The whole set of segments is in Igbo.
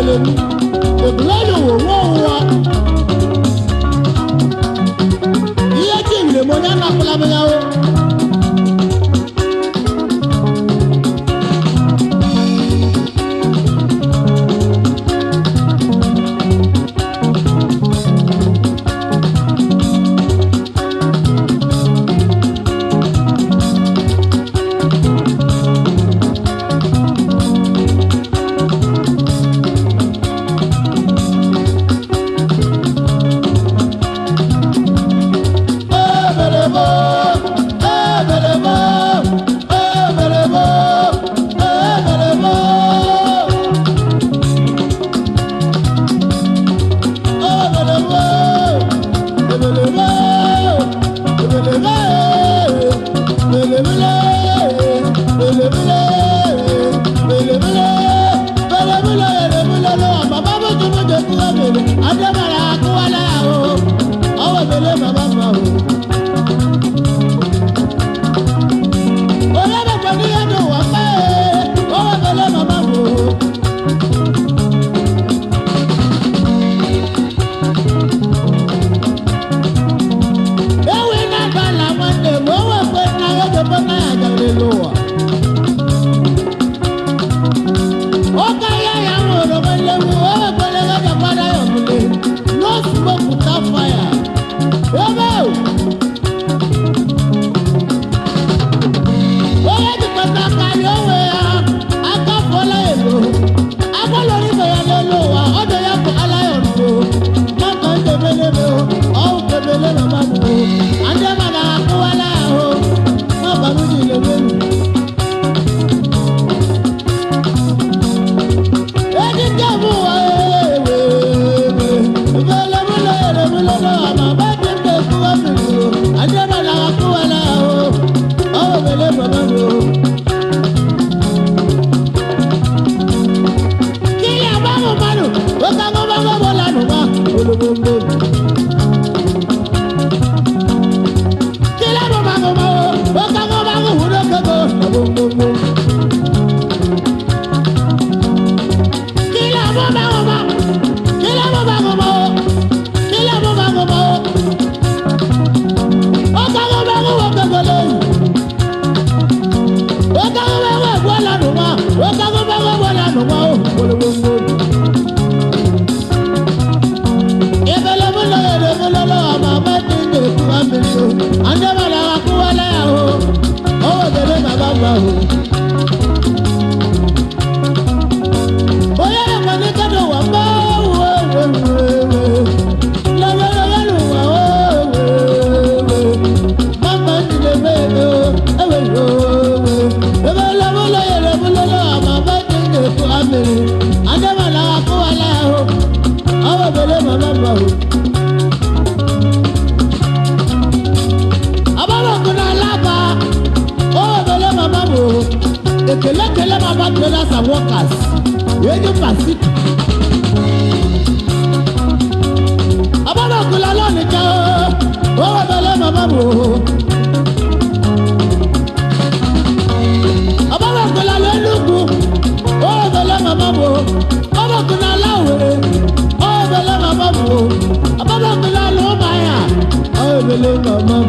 Mele m ebule n'ụwa nwa ụwa ihe chi nwere m onye anapụla m ya o. Ebelebo, ebelebo, ebelebo, ebelebo. Ebelebo, ebelebo, ebelebo, ebelebele, ebelebele, ebelebele, ebelebele, ebelebele. Bàbá mi tún mú jẹ́ kúrò mi, Adébàrà kúwálá o, ọwọ́ ìbílẹ̀ bàbá ma o. No smoke without fire. Amen. Onye jikọta karịa onwe ya aka fụọla elo agbalụrụ ibe ya n'elu ụwa ọdụ ya bụ ala ya ọnụgo maka ndebelebe ọwụ kebele na mmadụ ndị mmadụ akụwala ahụ n'ọbara niile melu ejike bụ ụwa ewe ebelebele erebelele ama ba dị mba ekuwa mmiri ndị mmadụ akụwala ahụ ọwụ bele mama mi o. Kí àbámu manu, ó ká kó bá gbọ́ bọ́lá nù wá, olùgbòǹgbò. Kí lábọ̀ máa kó bá wo, ó ká kó bá kó wúlò kókó, olùgbòǹgbò. Kí lábọ̀ máa kó bá, kí lábọ̀ máa kó bá wo, kí lábọ̀ máa kó bá wo, ó ká kó bá kó wọ kókó lóyún. Ó ká kó bá kó bọ́lá nù wá, ó ká kó bá kó bọ́lá nù wá, olùgbòǹgbò. Mama. Abalokun alaba owó ebele mama mo ekele kele mama traders and workers eju pasik. Abalokun alonija owó ebele mama mo. Abalokun alenugu owó ebele mama mo. Abalokun alawere owó ebele mama mo. Abalokun alomaya owó ebele mama mo.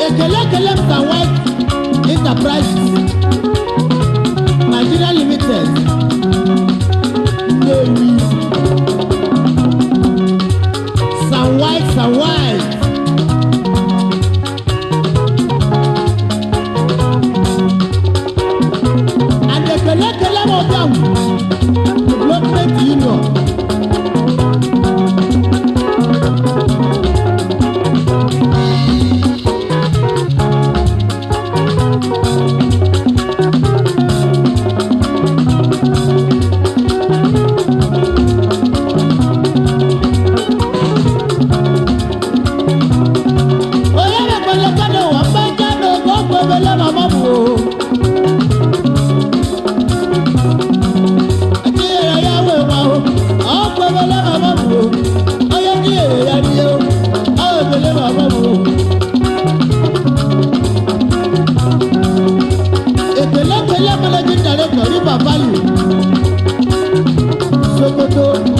Ekele Mr. White Enterprises Nigeria Limited. Nnewi. Bafali, Sokoto.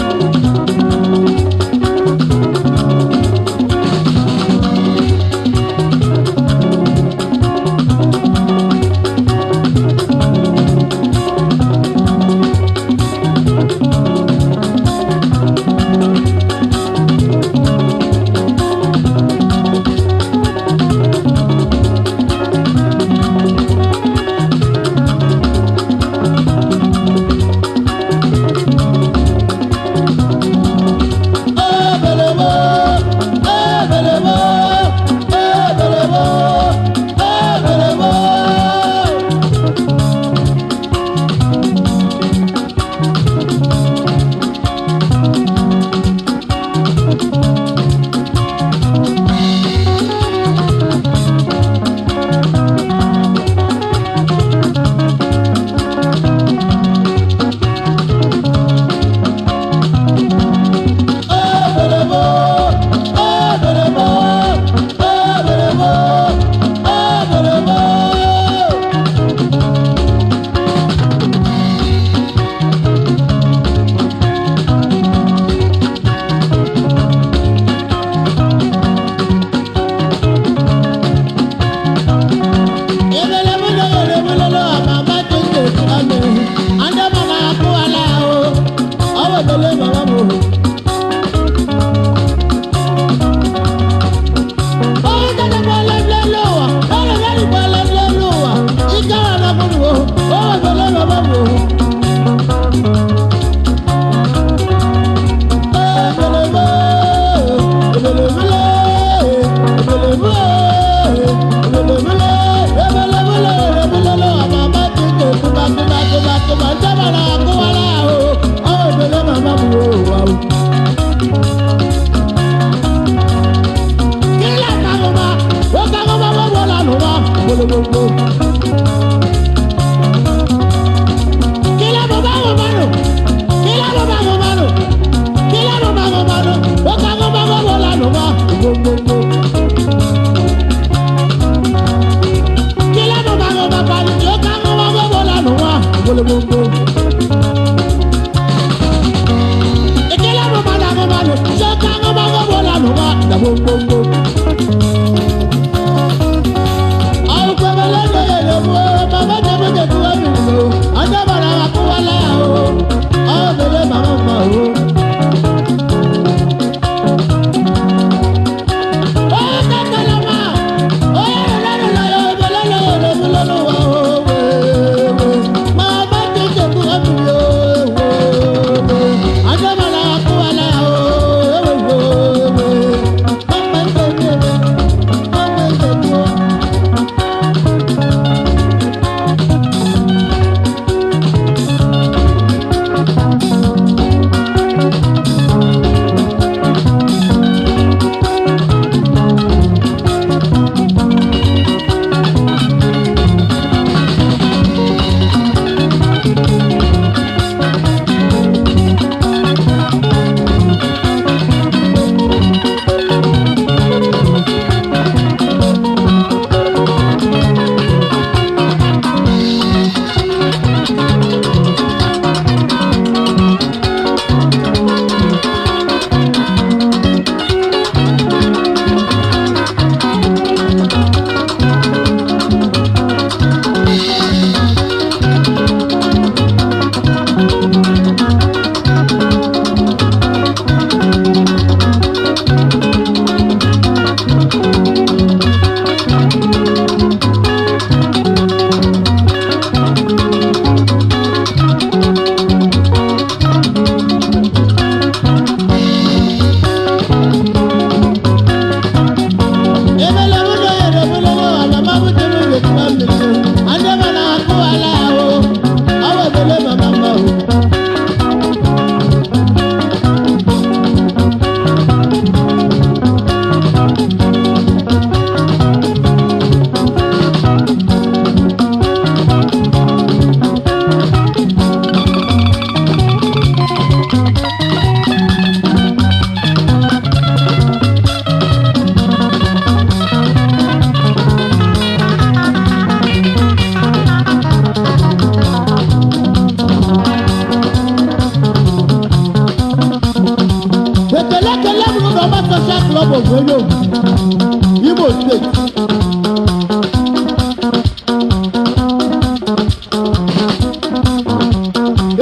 State.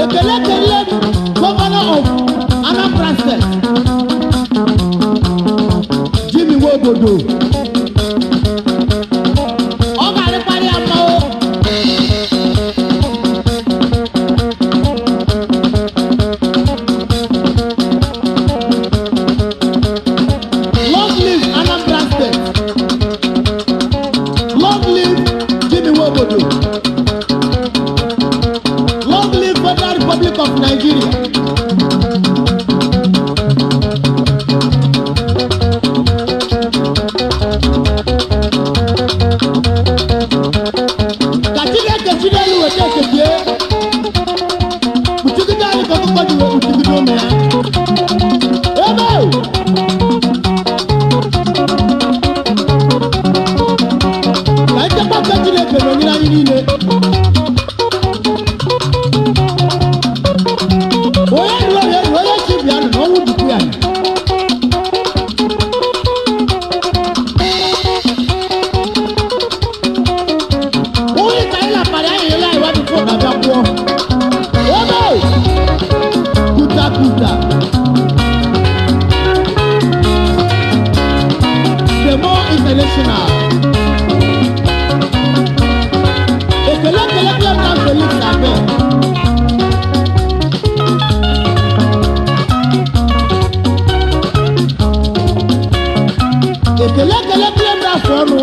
Ekele kele Governor of Anambra State, Jimmy Nwobodo. Ọ ga-arịkwarị ya mma o. Long live Anambra State. Long live Jimmy Nwobodo. Long live Federal Republic of Nigeria. Ka Chineke Chinelu weta ekekie. Kpuchigide anyị ka ọkụkọ ji wee kpuchigide ụmụ ya. Ebe! Ka nchekwa nke Chineke nọnyere anyị niile. Onye rụọ ya rụọ, onye chi bịa nụ na ọnwụ dukwu ya. Onye ka anyị lapara anyị ele anyị wabụ fọ na-abịa kwụọ. Ebe! Kuta kuta. The more international. Ekele kele kele na Felix Abe. Ekele kele kele na afọ ọnụ.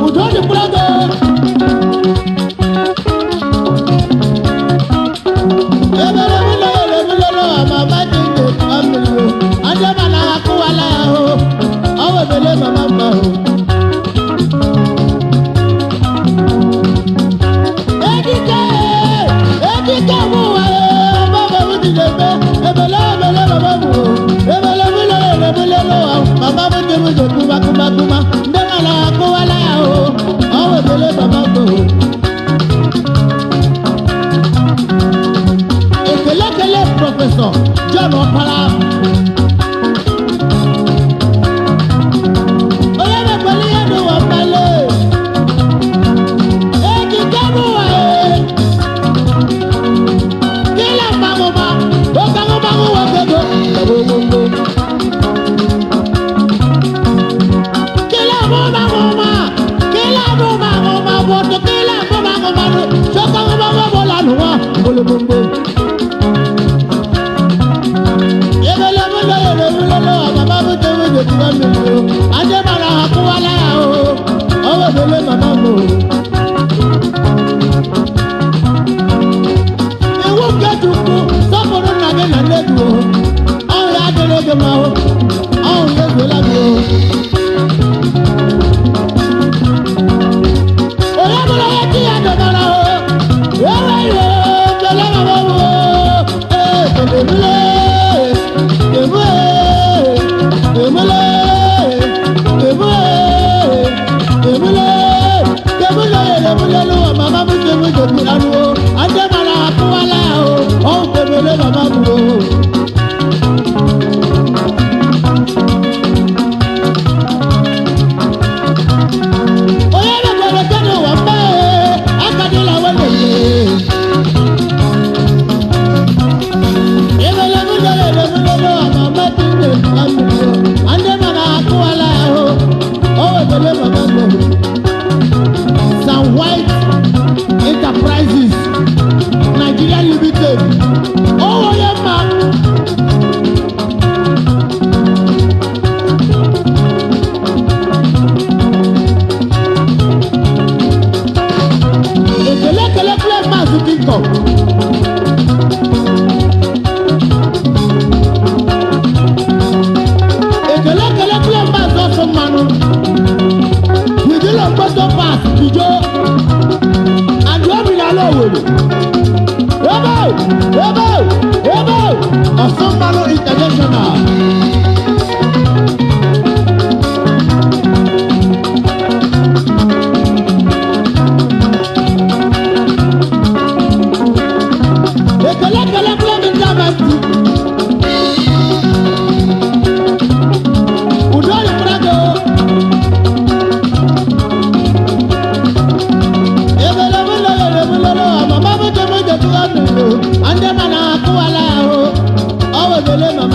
Udo dịkwara gị. Ebere m lere m lere mama dị ndụ mmiri o. Ndị ma na akụwala ya o. Ọ webele mama mma o. Edike edike mụ wa mama m dị na-eme ebele ebele mama m o. Ebele m lere m lere mama m dị m dị kuma kuma kuma. Ndị ma na akụwala ya o. Ọ webele mama m o. Ekele kele Prọfesọ John Ọkpara. Onye mekwele ihe n'ụwa mkpali. Ekike n'ụwa e. Kila mgbamụma, oke ahụmahụ nwoke go, gbogbogbò. Kila mụmahụma, kila mụmahụma bụ otu kila mụmahụma nụ, sọkọ ahụmahụ ọbụla n'ụwa, gbologbogbo. Iwu nke Chukwu, sọpụrụ nna gị na nne gị o. Ọhụ ya adịrị gị mma o. Ọhụ ya ezuola gị o. Onye bụrụ onye chi ya dọbara o. Ewe iwe, kele mama m o. Ee, kele emule, emule, emule, emule, emule, kemule, emule lụwa mama m temu jekwu anụ o. Ndị mara akụwala ya o. Ọhụ kemele mama m o. Onye mekwere kedu ụwa mma e, akadịla nwanne San White Enterprises Nigeria Limited. Owó yẹn ma. Ekele kele kele maazị Victor. Ekele kele kele maazị ọsọ mmanụ. Wìdílé gbọ́dọ̀ pass bijo. Àdúrà n'ala Owerri. Ebe ebe ebe ọsọ mmanụ international. Ekele kele kele ndị gọọmenti. Kebele mama.